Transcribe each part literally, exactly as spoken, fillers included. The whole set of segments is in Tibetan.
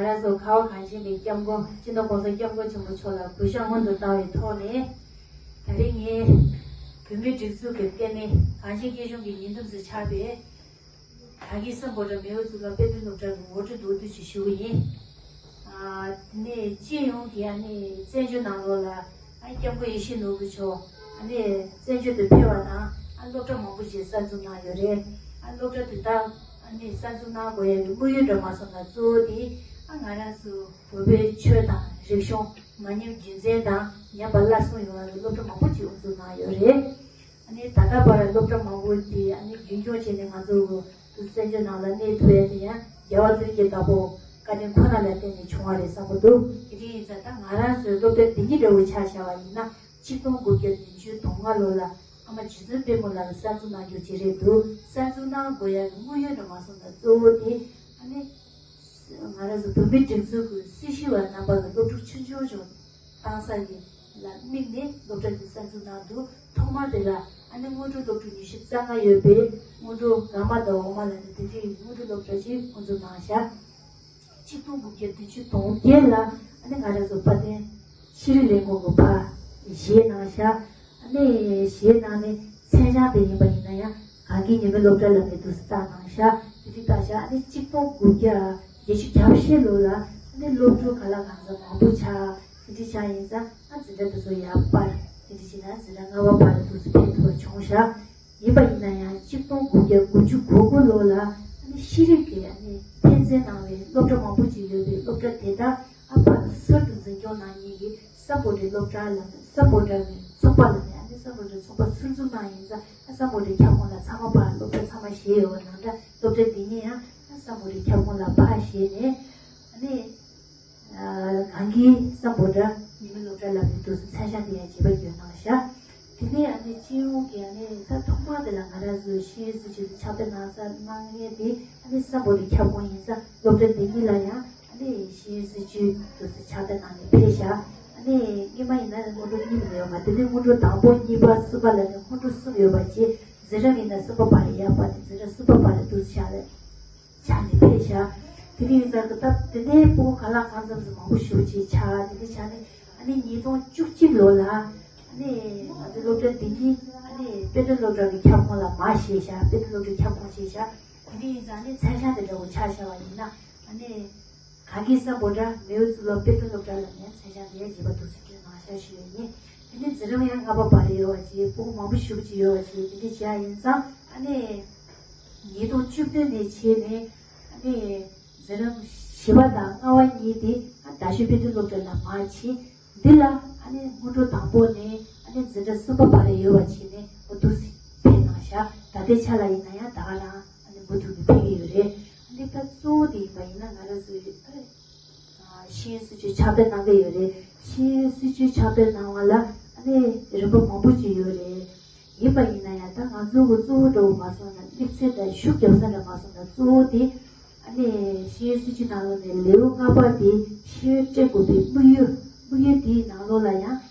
ང་ཚོ་ཁ་བ་གངས་ཅན་པའི་སྐྱབས་མགོན་སྤྱི་ནོར་༸གོང་ས་༸སྐྱབས་མགོན་ཆེན་པོ་མཆོག་ལ་གུས་ཞབས་སྔོན་དུ་བཏང་བའི་ཐོག་ནས། ད་རེས་ངས་བོད་མིའི་སྒྲིག་འཛུགས་ཀྱི་ལྟེ་གནས་གངས་ཅན་སྐྱིད་གཤོངས་ཀྱི་ཉེ་འདབས་སུ་ཆགས་པའི་ག་གི་སམ་བྷོ་ཊ་མེའོ་གཙུག་ལག་དཔེ་སྟོན་སློབ་གྲྭ་གི་ངོ་སྤྲོད་མདོར་བསྡུས་ཤིག་ཞུ་གི་ཡིན། ཨ། དེ་ནས་སྤྱི་ཡོངས་ཀྱི་ཨ་ནི་བཙན་བྱོལ་ནང་ལོགས་ལ་ཨ་སྐྱབས་མགོན་ཡིད་བཞིན་ནོར་བུ་མཆོག་ཨ་ནི་བཙན་བྱོལ་དུ་ཕེབས་པ་དང་ཨ་སློབ་གྲྭ་མང་པོ་ཞིག་གསར་འཛུགས་གནང་ཡོད་རེད། ཨ་སློབ་གྲྭ་དེ་དག་ཨ་ནི་གསར་འཛུགས་གནང་དགོས་ཡ་གི་དམིགས་ཡུལ་འདྲ་མ་སོང་ན་གཙོ་བོ་དེ་ཨ་ང་རང་ཚོ་བོད་པའི་ཆོས་དང་རིག་གཞུང་མ་ཉམས་རྒྱུན་འཛིན་དང་ཉམས་པ་སླར་གསོ་ཡོང་བ་གི་སློབ་གྲྭ་མང་པོ་ཅིག་དབུ་འཛུགས་གནང་ཡོད་རེད། ཨ་ནི་ད་ལྟ་བར་སློབ་གྲྭ་མང་པོ་དེ་ཨ་ནི་རྒྱུན་སྐྱོང་བྱས་ནས་ང་ཚོ་དུ་བཙན་བྱོལ་ནང་ལ་གནས་ཐུབ་ཡ་དེ་ཡང་རྒྱལ་བ་བློན་ཆེན་དམ་པའི་བཀའ་དྲིན་ཁོ་ན་ལ་བརྟེན་ནས་བྱུང་བ་རེད་བསམ་གྱི་འདུག་དེ་འདྲ་ཡིན་ཙང་ད་ང་རང་ཚོའི་སློབ་གྲྭ་འདི་ཉིད་འདྲ་བོ་ཆ་བཞག་པ་ཡིན་ན་ཆིག་སྟོང་དགུ་བརྒྱ་བདུན་ཅུ་དོན་ལྔ་ལོ་ལ་ཨ་མ་རྗེ་བཙུན་པད་མ་ལགས་ཀྱིས་གསར་འཛུགས་གནང་རྒྱུ་ཅིག་རེད་འདུག་གསར་འཛུགས་གནང་དགོས་ཡ་གི་དམིགས་ཡུལ་འདྲ་མ་སོང་ཙང་གཙོ་བོ་དེ་ཨ་ནི། ང་རང་ཚོ་བོད་མིའི་སྒྲིག་འཛུགས་ཀྱི་སྲི་ཞུ་བ་རྣམ་པ་ལ་སློབ་ཕྲུག་ཆུང་ཆུང་ཅིག་བཏང་ས་ཡིན་ལ་དམིགས་ནས་སློབ་གྲྭ་འདི་གསར་འཛུགས་གནང་འདུག་ཐོག་མར་དེ་ལ་ཨ་ནི་སྔོན་འགྲོ་སློབ་ཕྲུག་ཉི་ཤུ་རྩ་ལྔ་ཡོད་པའི་སྔོན་འགྲོ་དགའ་མ་དང་འོག་མ་ལ་ནི་དེ་འདྲའི་སྔོན་འགྲོ་སློབ་གྲྭ་ཅིག་དབུ་འཛུགས་གནང་ཤག་ཆིག་སྟོང་དགུ་བརྒྱ་བདུན་ཅུ་དོན་བརྒྱད་ལ་ཨ་ནི་ང་རང་ཚོ་དཔལ་ལྡན་ཤེས་རིག་ལས་ཁུངས་ཀྱི་ཕར་བཞེས་གནང་ཤག་ཨ་ནི་བཞེས་གནང་ནས་མཚན་བྱང་དེ་ཡིན་པ་ཡིན་ན་ཡང་གངས་སྐྱིད་ཉི་མའི་སློབ་གྲྭ་ལབ་ནས་འདུག་སེ་བཏགས་གནང་ཤག་དེ་འདྲ་བཏགས་ཤག་ཨ་ནི་གཅིག་སྟོང་དགུ་བརྒྱ་བརྒྱད་ཅུ་གྱ་བཞི་ལོ་ལ་ཨ་ནི་སློབ་ཕྲུག་ག་ལ་གང་འཚམ་མང་པོ་ཆགས། དེ་འདྲ་ཆགས་ཡིན་ཙང་ཨ་འཛིན་གྲྭ་དེ་ཚོ་ཡར་སྤར། དེ་འདྲ་བྱས་ན་འཛིན་གྲྭ་ལྔ་པ་བར་དུ་འདུག་སེ་ཕེབས་ཐུབ་པ་བྱུང་ཤག་ཡིན་པ་ཡིན་ན་ཡང་གཅིག་སྟོང་དགུ་བརྒྱ་དགུ་བཅུ་གོ་དགུ་ལོ་ལ་ཨ་ནི་ཤེས་རིག་གི་ཨ་ནི་ཕན་ཚུན་གནང་བའི་སློབ་གྲྭ་མང་པོ་ཅིག་ཡོད་པའི་སློབ་གྲྭ་དེ་དག་ཨ་ཕར་ཚུར་དུ་འཛིན་སྐྱོང་གནང་མཁན་གྱི་སམ་བྷོ་ཊའི་སློབ་གྲྭ་ལ་སམ་བྷོ་ཊ་གི་ཚོགས་པ་ལ་ནི་ཨ་ནི་སམ་བྷོ་ཊའི་ཚོགས་པ་ཚུར་འཛུགས་གནང་ཡིན་ཙང་ཨ་སམ་བྷོ་ཊའི་ཁྱབ་ཁོངས་ལ་ཚང་མ་ཕར་སློབ་གྲྭ་ཚང་མ་བཞེས་ཡོད་པ་ནང་འདྲ་སློབ་གྲྭ་འདི་ཉིད་ཡང་ཨ་སམ་བྷོ་ཊའི་ཁྱབ་ཁོངས་ལ་ཕར་བཞེས་ནས་ཨ་ནི། གངས་སྐྱིད་སམ་བྷོ་ཊ་ཉི་མའི་སློབ་གྲྭ་ལབ་ནས་འདུག་སེ་མཚན་བྱང་དེ་ཡང་བརྗེ་པོ་བསྐྱོན་གནང་ཤག་དེ་ནས་ཨ་ནི་སྤྱི་ཡོངས་ཀྱི་ཨ་ནི་ད་ཐོག་མ་དེ་ལ་ང་རང་ཚོའི་ཤེས་ཡོན་སྲིད་བྱུས་དེ་ཕྱག་དཔེ་གནང་ས་གནང་མཁན་དེ་ཨ་ནི་སམ་བྷོ་ཊའི་ཁྱབ་ཁོངས་ཡིན་ཙང་སློབ་གྲྭ་འདི་གཉིས་ལ་ཡང་ཨ་ནི་ཤེས་ཡོན་སྲིད་བྱུས་འདུག་སེ་ཕྱག་དཔེ་གནང་ནས་ཕེབས་ཤག་ཨ་ནི་སྔོན་མ་ཡིན་ན་སྔོན་འགྲོ་གཉིས་ལ་ཡོད་མ་དེ་ནས་སྔོན་འགྲོ་དང་པོ་གཉིས་པ་གསུམ་པ་ལ་ནི་སྔོན་འགྲོ་གསུམ་ཡོད་པ་བཅས་འཛིན་གྲྭ་ཡིན་ན་གསུམ་པ་བར་ཡག་པ་དེ་འཛིན་གྲྭ་གསུམ་པ་བར་འདུག་སེ་ཕྱག་དཔེ། ཆགས་ནས་ཕེབས་ཤག་དེ་ནས་ཡིན་ཙང་ད་དེ་ནས་སྤུ་གུ་ག་ལ་གང་འཚམ་ཞིག་མང་པོ་ཞེ་པོ་ཅིག་ཆགས། དེ་འདྲ་ཆགས་ནས་ཨ་ནི་ཉིས་སྟོང་བཅུ་གཅིག་ལོ་ལ་ཨ་ནི་ང་ཚོ་སློབ་གྲྭ་འདི་ཉིད་ཨ་ནི་དཔེ་སྟོན་སློབ་གྲྭ་གི་ཁྱབ་ཁོངས་ལ་མར་བཞེས་ཤག་དཔེ་སྟོན་སློབ་གྲྭའི་ཁྱབ་ཁོངས་བྱས་ཤག་དེ་འདྲ་ཡིན་ཙང་ཨ་ནི་མཚན་བྱང་དེ་འདྲ་བོ་ཆ་བཞག་པ་ཡིན་ན་ཨ་ནི་གངས་སྐྱིད་སམ་བྷོ་ཊ་མེའོ་གཙུག་ལག་དཔེ་སྟོན་སློབ་གྲྭ་ལ་ནས་མཚན་བྱང་དེ་བརྗེ་པོ་འདུག་སེ་བསྐྱོན་གནང་ཤག་ཞུ་ཡ་ཡིན། དེ་ནས་འཛིན་རིམ་ཡང་ལྔ་པ་བར་ཡོད་པ་ཅིག་སྤུ་གུ་མང་པོ་ཞེ་པོ་ཅིག་ཡོད་པ་ཅིག་དེ་འདྲ་བྱས་ཡིན་ཙང་ཨ་ནི། ཉིས་སྟོང་བཅུ་བདུན་ནས་བྱས་ནས་ཨ་ནི་འཛིན་རིམ་བཞི་པ་དང་ལྔ་པ་གཉིས་དེ་ཨ་རྡ་ཤོད་དཔེ་སྟོན་སློབ་གྲྭ་ལ་མར་ཕྱིན། འདི་ལ་ཨ་ནི་སྔོན་འགྲོ་དང་པོ་ནས་ཨ་ནི་འཛིན་གྲྭ་གསུམ་པ་བར་ཡོད་པ་བྱས་ནས་འོ་འདུག་སེ་ཕེབས་གནང་ཤག་ད་ལྟའི་ཆ་ལ་ཡིན་ན་ཡང་ད་ག་རང་ཨ་ནི་འགོ་ཚུགས་ནས་ཕེབས་ཀྱི་ཡོད་རེད། ཨ་ནི་ད་གཙོ་བོ་དེ་ཡིན་པ་ཡིན་ན་ང་རང་ཚོའི་ཨ་ནི། ཤེས་ཡོན་སྲིད་བྱུས་ཕྱག་དཔེ་གནང་གི་ཡོད་རེད། ཤེས་ཡོན་སྲིད་བྱུས་ཕྱག་དཔེ་གནང་བ་ལ་ཨ་ནི་རིམ་པ་མང་པོ་ཅིག་ཡོད་རེད། ཡིན་པ་ཡིན་ན་ཡང་ད་ང་ཚོ་གི་གཙོ་བོ་འདྲ་བོ་མ་སོང་ན་དམིགས་བསལ་དང་ཤུགས་རྒྱབ་ས་འདྲ་མ་སོང་ན་གཙོ་བོ་དེ་ཨ་ནི་ཤེས་ཡོན་སྲིད་བྱུས་ནང་ལོགས་ནས་ལེའུ་ལྔ་པ་དེ་ཤེས་ཡོན་སྤྲད་དགོས་པའི་དམིགས་ཡུལ་དམིགས་ཡུལ་དེའི་ནང་ལོགས་ལ་ཡང་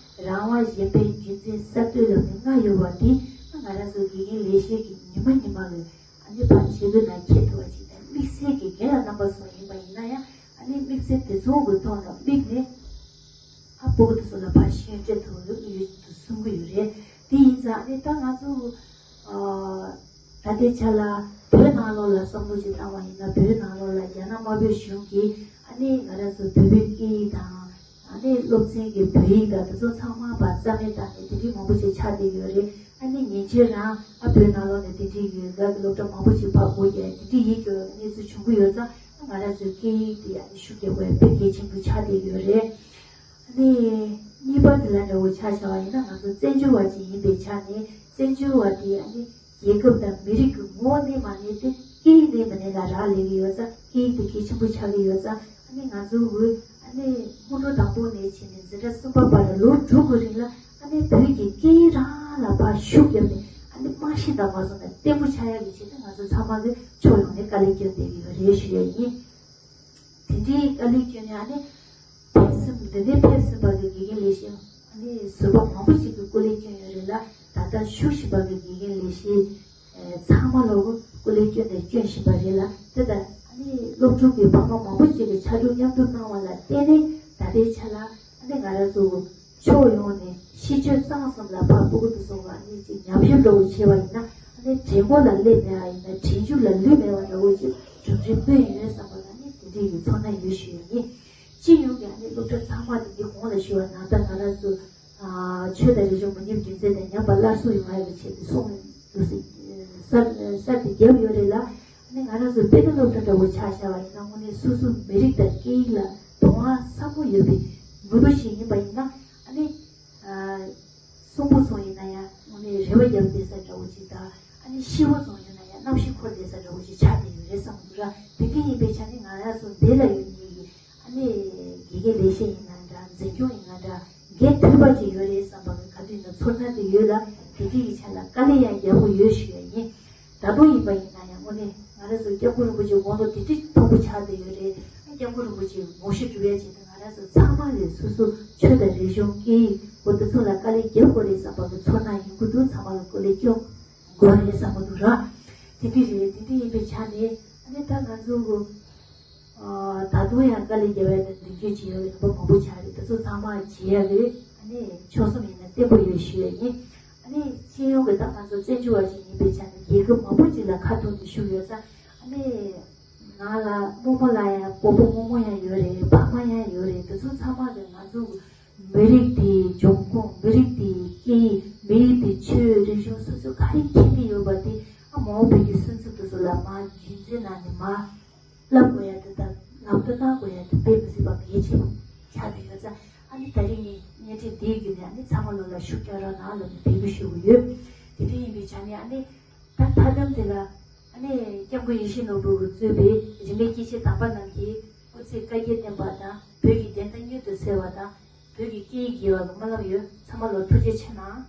རང་དབང་གཞན་ཕན་རྒྱུན་འཛིན་གསར་གཏོད་ལབ་ནས་ལྔ་ཡོད་པ་དེ་ང་རང་ཚོ་དགེ་རྒན་ལས་བྱེད་ཀྱི་ཉི་མ་ཉི་མ་གི་ཨ་ནི་ཕར་བྱེད་དགོས་ན་ཁྱད་ཐུབ་པ་ཅིག་དང་དམིགས་བསལ་གྱི་རྒན་ལགས་རྣམ་པ་ཚོ་ཡིན་པ་ཡིན་ན་ཡང་ཨ་ནི་དམིགས་བསལ་དེ་ཚོ་གི་ཐོག་ལ་དམིགས་ནས་ཨ་སྤུ་གུ་དེ་ཚོ་ལ་ཕར་ཤེས་ཡོན་སྤྲད་ཐུབ་པ་གི་དམིགས་ཡུལ་དུ་གསུང་གི་ཡོད་རེད། དེ་ཡིན་ཙང་ཨ་ནི་ད་ང་ཚོ་ཨ་ད་ལྟའི་ཆ་ལ་བོད་ནང་ལོགས་ལ་བསམ་བློ་ཅིག་བཏང་བ་ཡིན་ན་བོད་ནང་ལོགས་ལ་རྒྱ་ནག་དམར་པོའི་གཞུང་གིས་ཨ་ནི་ང་རང་ཚོ་བོད་པའི་སྐད་ཡིག་དང་། ཨ་ནི་སློབ་ཚན་གྱི་བོད་ཡིག་དང་དེ་ཚོ་ཚང་མ་ཕར་རྩ་མེད་བཏང་ནས་དེ་འདྲའི་མང་པོ་ཞིག་ཆགས་བསྡད་ཡོད་རེད། ཨ་ནི་ཉིན་རྗེས་རང་ཨ་བོད་ནང་ལོགས་ནས་དེ་འདྲའི་ཡོད་འགའ་གི་སློབ་གྲྭ་མང་པོ་ཞིག་ཕར་སྒོ་རྒྱག་དེ་འདྲའི་ཡིད་སྐྱོ་བའི་གནས་ཚུལ་བྱུང་གི་ཡོད་ཙང་ཨ་ང་རང་ཚོའི་སྐད་ཡིག་དེ་ཨ་ནི་ཤུགས་རྒྱག་དགོས་ཡ་དཔེ་གལ་ཆེན་པོ་ཆགས་བསྡད་ཡོད་རེད། ཨ་ནི་གཉིས་པ་དེ་ལ་འདྲ་བོ་ཆ་བཞག་པ་ཡིན་ན་ང་ཚོ་བཙན་བྱོལ་བ་ཅིག་ཡིན་པའི་ཆ་ནས་བཙན་བྱོལ་བ་དེ་ཨ་ནི། རྒྱལ་ཁབ་དང་མི་རིགས་ཀྱི་ངོ་བོ་གནས་མ་གནས་དེ་སྐད་ཡིག་གནས་མ་གནས་ལ་རག་ལས་ཀྱི་ཡོད་ཙང་སྐད་ཡིག་དེ་གལ་ཆེན་པོ་ཆགས་ཀྱི་ཡོད་ཙང་ཨ་ནི་ང་ཚོ་གི་ཨ་ནི་སྔོན་འགྲོ་དང་པོ་ནས་བྱས་ནས་འཛིན་གྲྭ་གསུམ་པ་བར་ལོ་དྲུག་གི་རིང་ལ་ཨ་ནི་བོད་ཀྱི་སྐད་ཡིག་རང་ལ་ཕར་ཤུགས་བརྒྱབ་ནས་ཨ་ནི་རྨང་གཞི་དང་མ་སོང་ན་བརྟན་པོ་ཆགས་ཡག་གི་ཆེད་དུ་ང་ཚོ་ཚང་མ་གི་ཕྱོགས་ཡོངས་ནས་དཀའ་ལས་བསྐྱོན་བསྡད་ཀྱི་ཡོད་རེད་ཞུ་ཡ་ཡིན། དེ་འདྲའི་དཀའ་ལས་བསྐྱོན་ནས་ཨ་ནི། ཕེབས་ཟིན་འདི་ནས་ཕེབས་ཟིན་པ་གི་དགེ་རྒན་ལས་བྱེད་ཨ་ནི་ཟུར་པ་མང་པོ་ཞིག་གིས་སྐུ་ལས་བསྐྱོན་ཡོད་རེད་ལ་ད་ལྟ་བཞུགས་བཞིན་པ་གི་དགེ་རྒན་ལས་བྱེད་ཚང་མ་ལོ་གི་སྐུ་ལས་བསྐྱོན་ནས་བསྐྱོན་བཞིན་པ་རེད་ལ་དེ་ལྟར་ ནི་སློབ་ཕྲུག་གི་ཕ་མ་མང་པོ་ཅིག་གིས་ཕྱག་རོགས་མཉམ་དུ་གནང་བ་ལ་བརྟེན་ནས་ད་ལྟའི་ཆ་ལ་ཨ་ནི་ང་རང་ཚོ་ཕྱོགས་ཡོངས་ནས་ཤེས་བྱ་གཙང་གསུམ་ལ་ཕར་སྤུ་གུ་དེ་ཚོ་ལ་ཨ་ནི་ཅིག་ཉམས་ཞིབ་འདྲ་བོ་བྱས་པ་ཡིན་ན་ཨ་ནི་དྲན་པ་ལ་སླེབས་མེད་པ་ཡིན་ན་དྲན་འཇུག་ལ་ལུས་མེད་པ་འདྲ་བོ་ཅིག་གྲུབ་འབྲས་སྨིན་ཡོད་བསམ་པ་ལ་ནི་དེ་འདྲའི་གི་ཚོར་སྣང་ཡོད་ཞུ་ཡ་ཡིན། སྤྱི་ཡོངས་ཀྱི་ཨ་ནི་སློབ་གྲྭ་ཚང་མ་དེ་འདི་གོང་ལ་ཞུས་པ་ནང་ལྟར་ང་རང་ཚོ་ཨ་ཆོས་དང་རིག་གཞུང་མ་ཉམས་རྒྱུན་འཛིན་དང་ཉམས་པ་སླར་གསོ་ཡོང་ཡ་གི་ཆེད་དུ་སོང་འདུག་ཟེར་གསར་གསར་དུ་བརྒྱབ་ཡོད་རེད་ལ། ཨ་ནི་ང་རང་ཚོ་དཔེ་སྟོན་སློབ་གྲྭ་འདྲ་བོ་ཆ་བཞག་པ་ཡིན་ན་དངོས་གནས་སོ་སོའི་མི་རིགས་དང་སྐད་ཡིག་ལ་དོ་སྣང་ཟབ་མོ་ཡོད་པའི་མི་རུ་ཞིག་ཡིན་པ་ཡིན་ན་ཨ་ནི་ཨ་གསོན་པོ་སོང་ཡིན་ན་ཡང་དངོས་གནས་རེ་བ་རྒྱབ་བསྡད་ས་འདྲ་བོ་ཅིག་དང་ཨ་ནི་ཤི་བོ་སོང་ཡིན་ན་ཡང་རྣམ་ཤེས་འཁོར་བསྡད་ས་འདྲ་བོ་ཅིག་ཆགས་བསྡད་ཡོད་རེད་བསམ་གྱི་འདུག་ར། དེ་འདྲ་ཡིན་པའི་ཆ་ནས་ང་རང་ཚོ་འདི་ལ་ཡོད་མཁན་གྱི་ཨ་ནི་དགེ་རྒན་ལས་བྱེད་ཡིན་ན་འདྲ་འཛིན་སྐྱོང་ཡིན་ན་འདྲ་འགན་ཐོས་པ་ཅིག་ཡོད་རེད་བསམ་པ་གི་ག་དུས་ན་ཚོར་སྣང་དེ་ཡོད་ལ་དེ་འདྲའི་གི་ཆ་ལ་དཀའ་ལས་ཡང་རྒྱག་དགོས་ཡོད་ཞུ་ཡ་ཡིན། ད་དུང་ཡིན་པ་ཡིན་ན་ཡང་དངོས་གནས་ང་རང་ཚོ་སྐྱབས་མགོན་རིན་པོ་ཆེ་དགུང་ལོ་དེ་འདྲའི་མཐོ་པོ་ཆགས་བསྡད་ཡོད་རེད། སྐྱབས་མགོན་རིན་པོ་ཆེ་དགོངས་ཞུ་སྒྲུབ་ཡ་ཆེད་དུ་ང་རང་ཚོ་ཚང་མ་ལས་སོ་སོ་ཆོས་དང་རིག་གཞུང་སྐད་ཡིག་འོ་དེ་ཚོ་ལ་དཀའ་ལས་རྒྱག་དགོས་རེད་བསམ་པ་གི་ཚོར་སྣང་ཡོང་གི་འདུག་ཚང་མ་ལ་སྐུ་ལས་སྐྱོན་དགོས་རེད་བསམ་གི་འདུག་ར། དེ་འདྲ་རེད། དེ་འདྲ་ཡིན་པའི་ཆ་ནས་ཨ་ནི་ད་ང་ཚོ་གི་ཨ་ད་དུང་ཡང་དཀའ་ལས་རྒྱག་ཡ་དང་མདུན་སྐྱོད་བྱེད་ཡ་རིམ་པ་མང་པོ་ཆགས་རེད། དེ་ཚོ་ཚང་མ་བྱེད་ཡ་གི་ཨ་ནི་ཆོད་སེམས་ཡིན་ན་བརྟན་པོ་ཡོད་ཞུ་ཡ་ཡིན། ཨ་ནི་སྤྱི་ཡོངས་ཀྱི་ད་ང་ཚོ་བཙན་བྱོལ་བ་ཞིག་ཡིན་པའི་ཆ་ནས་རྒྱལ་ཁབ་མང་པོ་ཅིག་ལ་ཁ་ཐུག་ནས་བཞུགས་ཡོད་ཙང་ཨ་ནི་ང་ལ་རྨོ་མོ་ལ་ཡང་སྤོ་བོ་རྨོ་མོ་ཡང་ཡོད་རེད། ཕ་མ་ཡང་ཡོད་རེད། དེ་ཚོ་ཚང་མ་གི་ང་ཚོ་མི་རིགས་དེའི་འབྱུང་ཁུངས། མི་རིགས་དེའི་སྐད་ཡིག་མི་རིགས་དེའི་ཆོས་རིག་གཞུང་སོ་སོ་ག་རེ་མཁྱེན་གྱི་ཡོད་པ་དེ་ཨ་མ་འོངས་པའི་གི་སོན་རྩ་དེ་ཚོ་ལ་མར་རྒྱུན་འཛིན་གནང་ནས་མར་བསླབ་དགོས་ཡ་དེ་དང་ལམ་སྟོན་གནང་དགོས་ཡ་དེ་དཔེ་མི་སྲིད་པ་གལ་ཆེན་པོ་ཆགས་བསྡད་ཡོད་ཙང་ཨ་ནི་ད་རིང་ངས་བརྙན་འཕྲིན་འདིའི་བརྒྱུད་ནས་ཨ་ནི་ཚང་མ་ལོ་ལ་ཤུགས་རྒྱག་རོགས་གནང་ལབ་ནས་འབོད་སྐུལ་ཞུ་གི་ཡོད། དེ་འདྲ་ཡིན་པའི་ཆ་ནས་ཨ་ནི། ད་མཐའ་མཚམས་དེ་ལ་ཨ་ནི་སྐྱབས་མགོན་ཡིད་བཞིན་ནོར་བུ་གིས་གཙོས་པའི་རིམ་པས་སྐྱེས་ཆེན་དམ་པ་རྣམས་ཀྱིས་སྐུ་ཚེ་བསྐལ་བརྒྱར་བརྟན་པ་དང་བོད་ཀྱི་བདེན་མཐའ་མྱུར་དུ་གསལ་བ་དང་བོད་ཀྱི་སྐད་ཡིག་རྒྱས་པ་གི་སྨོན་ལམ་ཡོད། ཚང་མ་ལ་ཐུགས་རྗེ་ཆེ་གནང་